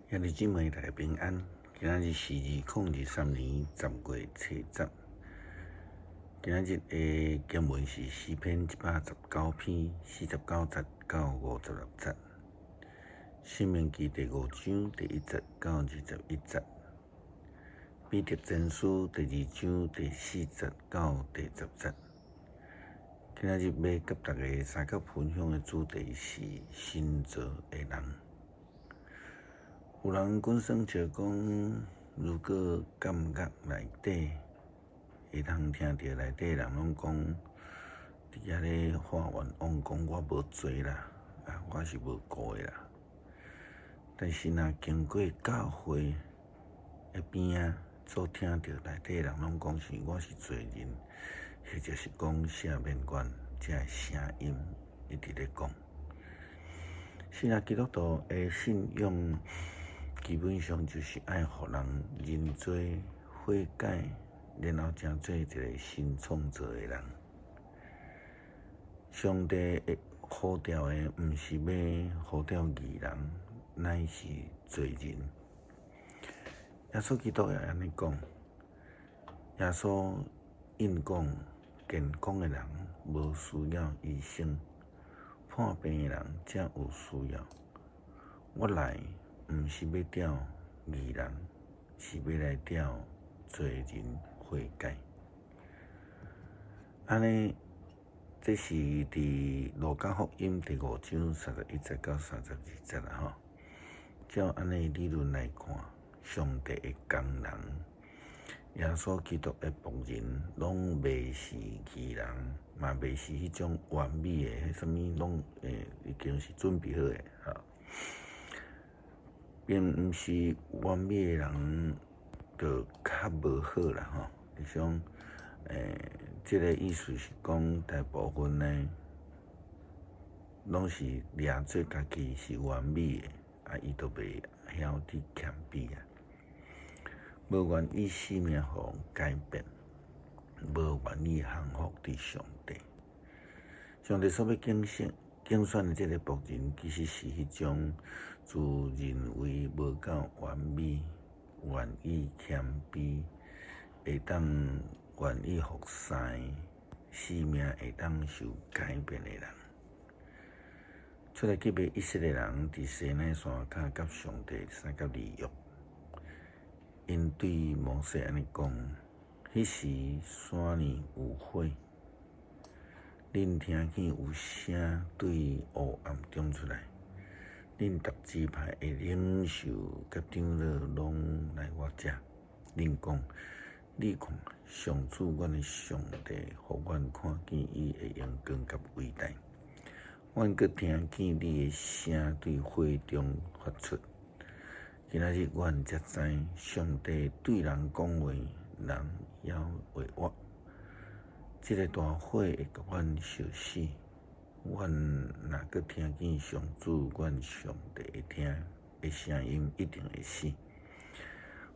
兄弟姊妹，大家平安。今仔日是2023年10月初十。今仔日的經文是詩篇119篇49節到56節，申命記第五章第一節到21節，彼得前書第二章第四節到第十節。今仔日欲佮大家相佮分享的主題是新造的人。有人講耍笑講，如果監獄內底會通聽著內底人攏講，佇遐咧喊冤枉，講我無罪啦，啊，我是無辜的啦。但是若經過教會的邊仔，所聽著內底人攏講是我是罪人，或者是講赦免阮，這个聲音一直咧講。是啊，基督徒的信仰基本上就是愛予人認罪悔改，然後成做一个新創造的人。上帝的呼召的，毋是欲呼召義人，乃是罪人。耶穌基督也按呢講，耶穌應講，健康的人無需要醫生，破病的人才有需要。我來毋是欲召義人，是欲來召罪人悔改。按呢，這是佇路加福音第五章31節到32節啦吼。照按呢理論來看，上帝的工人，耶穌基督的僕人，攏袂是義人，嘛袂是彼種完美的，彼啥物攏已經是準備好的吼。並毋是完美的人就較無好啦吼。你想，這个意思是講，大部分呢，攏是掠做家己是完美的，啊，伊就袂曉得謙卑啊，無願意性命予人改變，無願意降服佇上帝。上帝所欲揀選揀選的這个僕人，其實是彼種自認為無夠完美，願意謙卑，會當願意服侍，性命會當受改變的人。出埃及的以色列人佇西奈山跤佮上帝相佮立約，𪜶對摩西按呢講：彼時山裡有火，恁聽見有聲對烏暗中出來，恁逐支派的領袖佮長老攏來我遮，恁講：你看，上主阮的上帝，予阮看見伊的榮光佮偉大。阮閣聽見你的聲對火中發出。今仔日阮才知，上帝對人講話，人猶會活。這个大火會共阮燒死。阮若閣聽見上主阮上帝的聽的聲音，一定會死。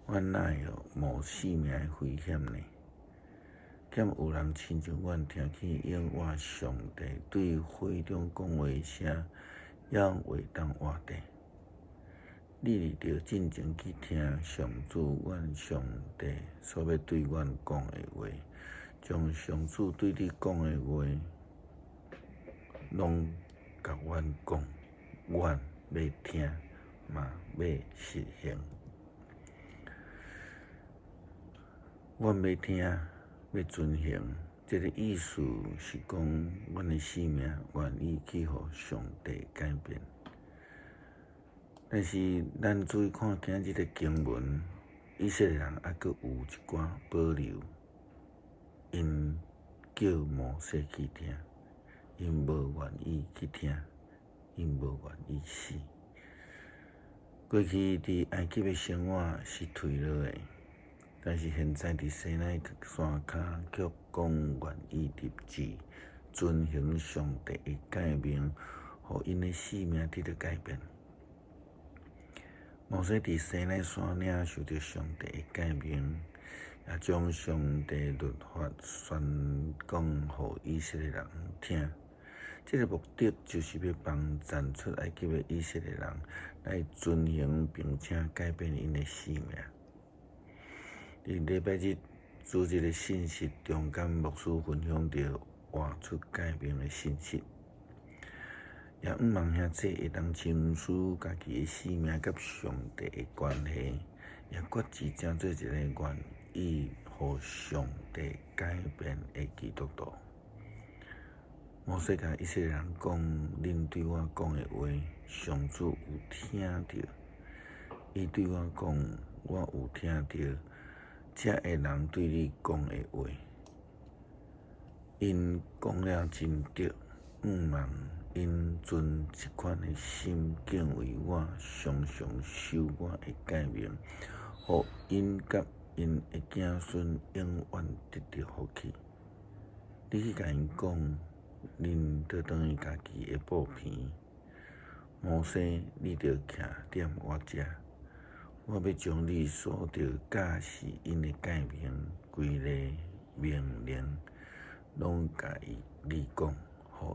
阮哪會冒性命的危險呢？敢有人親像阮聽見永活上帝對火中講話的聲，猶會當活的？你著進前去聽上主阮上帝所欲對阮講的話，將上主對你講的話，攏共阮講，阮欲聽，嘛欲實行。阮欲聽，欲遵行，這个意思是講，阮的性命願意去予上帝改變。但是，咱注意看今仔日的經文，以色列人猶閣有一寡保留，𪜶叫摩西去聽，𪜶無願意去聽，𪜶無願意死。過去佇埃及的生活是頹落的，但是現在佇西奈山跤，卻講願意立志遵行上帝的誡命，予𪜶的性命得著改變。摩西佇西奈山領受著上帝的誡命，也將上帝律法宣講予以色列人聽。這个目的就是欲幫贊出埃及的以色列人來遵行並且改變𪜶的性命。佇禮拜日主日的信息中間，牧師分享著活出改變的信息，也向望兄姊會當深思家己的性命佮上帝的關係，也決志成做一个願意予上帝改變的基督徒。摩西共以色列人講：恁對我講的話，上主有聽著。伊對我講，我有聽著遮的人對你講的話，𪜶講了真對，向望𪜶存這款的心敬畏我，常常守我的誡命，予𪜶佮𪜶的子孫永遠得著福氣。你去共𪜶講，恁著轉去家己的布棚。摩西，你著徛踮我遮，我欲將你所著教示𪜶的誡命、規例、命令，攏共你講，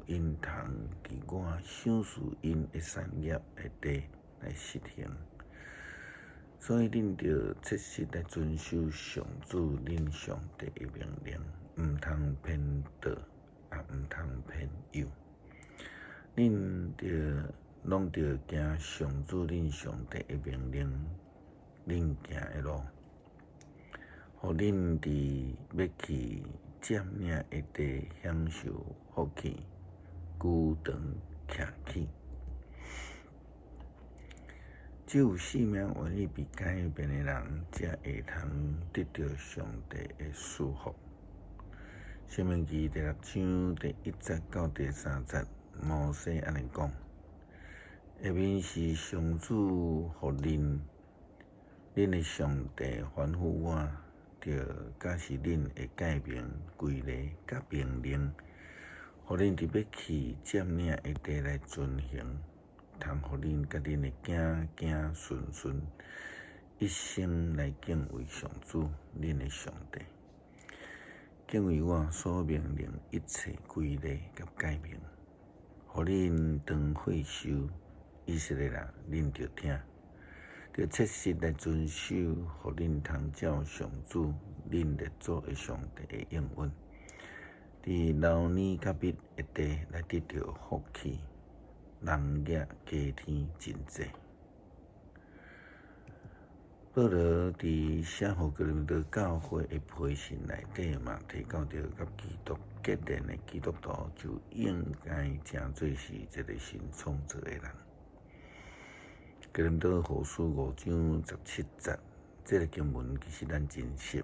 予𪜶通佇我賞賜𪜶的產業的地來實行。所以恁著切實來遵守上主恁上帝的命令，毋通偏倒，也毋通偏右。恁著攏著行上主恁上帝的命令，恁行的路，予恁佇欲去佔領的地享受福氣，久長徛起。只有性命願意被改變的人，才會通得著上帝的賜福。申命記第六章第一節到第三節，摩西按呢講：下面是上主予恁，恁的上帝吩咐我，著教示恁的誡命、規例、佮命令，予恁佇欲去佔領的地來遵行，通予恁佮恁的囝囝孫孫一生來敬畏上主，恁的上帝。敬畏我所命令一切規例佮誡命，予恁長歲壽。以色列人，恁著聽，著切實來遵守，予恁通照上主恁列祖的上帝的應允，佇流奶佮蜜的地來得著福氣，農業加添真濟。保羅佇寫予哥林多教會的批信內底嘛，提到著佮基督結連的基督徒就應該成做是一个新創造的人。哥林多後書五章十七節，這个經文其實咱真熟。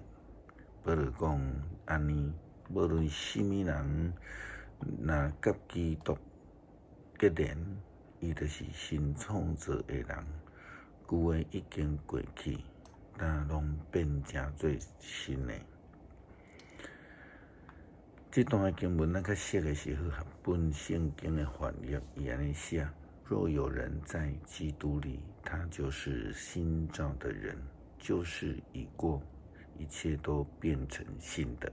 保羅講按呢，無論啥物人，若佮基督結連，伊就是新創造的人。舊的已經過去，但攏變成做新的。這段的經文咱較熟的是和合本聖經的翻譯，伊按呢寫：若有人在基督裡，他就是新造的人，舊事已過，一切都變成新的。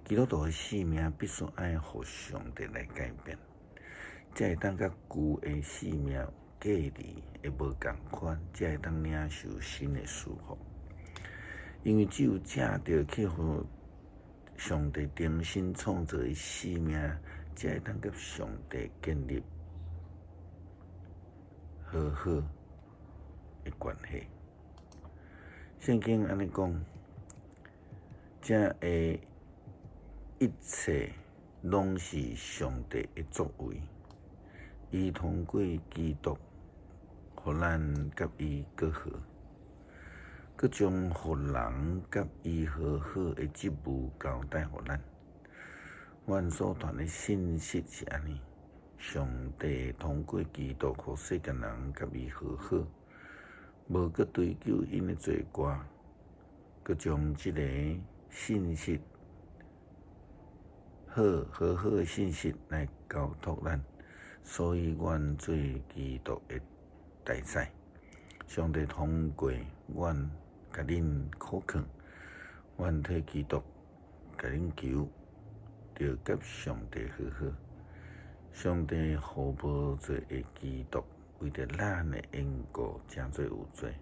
基督徒的性命必須愛予上帝來改變，才會當佮舊的性命隔離會無仝款，才會當領受新的祝福。因為只有藉著去予上帝重新創造的生命，才會當佮上帝建立和好的關係。聖經按呢講，這的一切攏是上帝的作為，伊通過基督，予咱佮伊閣好，閣將予人佮伊和好的職務交代予咱。阮所傳的信息是按呢：上帝通過基督，予世間人佮伊和好，無閣追究𪜶的罪過，閣將這个信息好和好的信息來交託咱，所以阮做基督的大使。上帝通過阮共恁苦勸，阮替基督共恁求，著佮上帝和好。上帝予無罪的基督為著咱的緣故，成做有罪，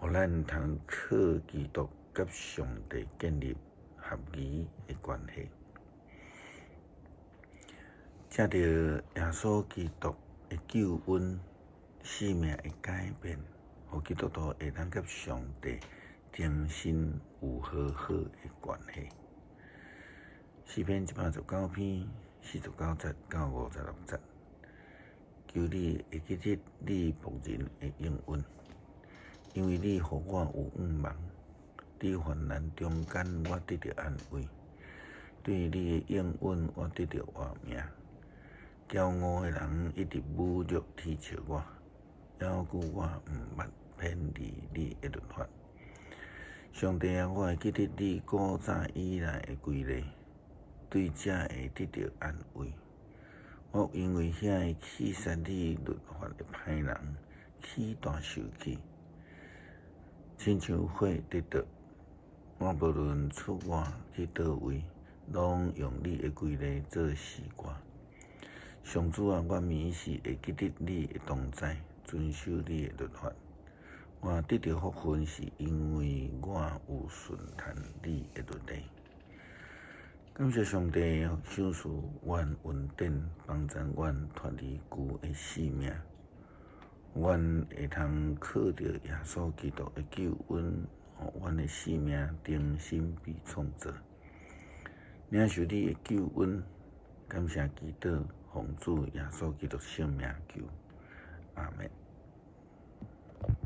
予咱通靠基督佮上帝建立合宜的關係。藉著耶穌基督的救恩，生命的改變，予基督徒會當佮上帝重新有和好的關係。詩篇119篇49節到56節，求你會記得你僕人的應允，因為你予我有向望，佇患難中間我得著安慰，對你的應允我得著活命。驕傲的人一直侮辱恥笑我，猶閣我毋捌偏離你的律法。上帝啊，我會記得你古早以來的規例，對這會得著安慰。我因為遐个棄殺你律法的歹人，起大受氣，親像火得著。我無論出外去佗位，攏用你的規例做詩歌。上主啊，我暝時會記得你的同在，遵守你的律法。我得著福分，是因為我有順從你的律例。感謝上帝賞賜阮恩典，幫助阮脫離舊的性命。阮會通靠著耶穌基督的救恩，予阮的生命重新被創造，領受你的救恩。感謝基督，奉主耶穌基督聖名求，阿們。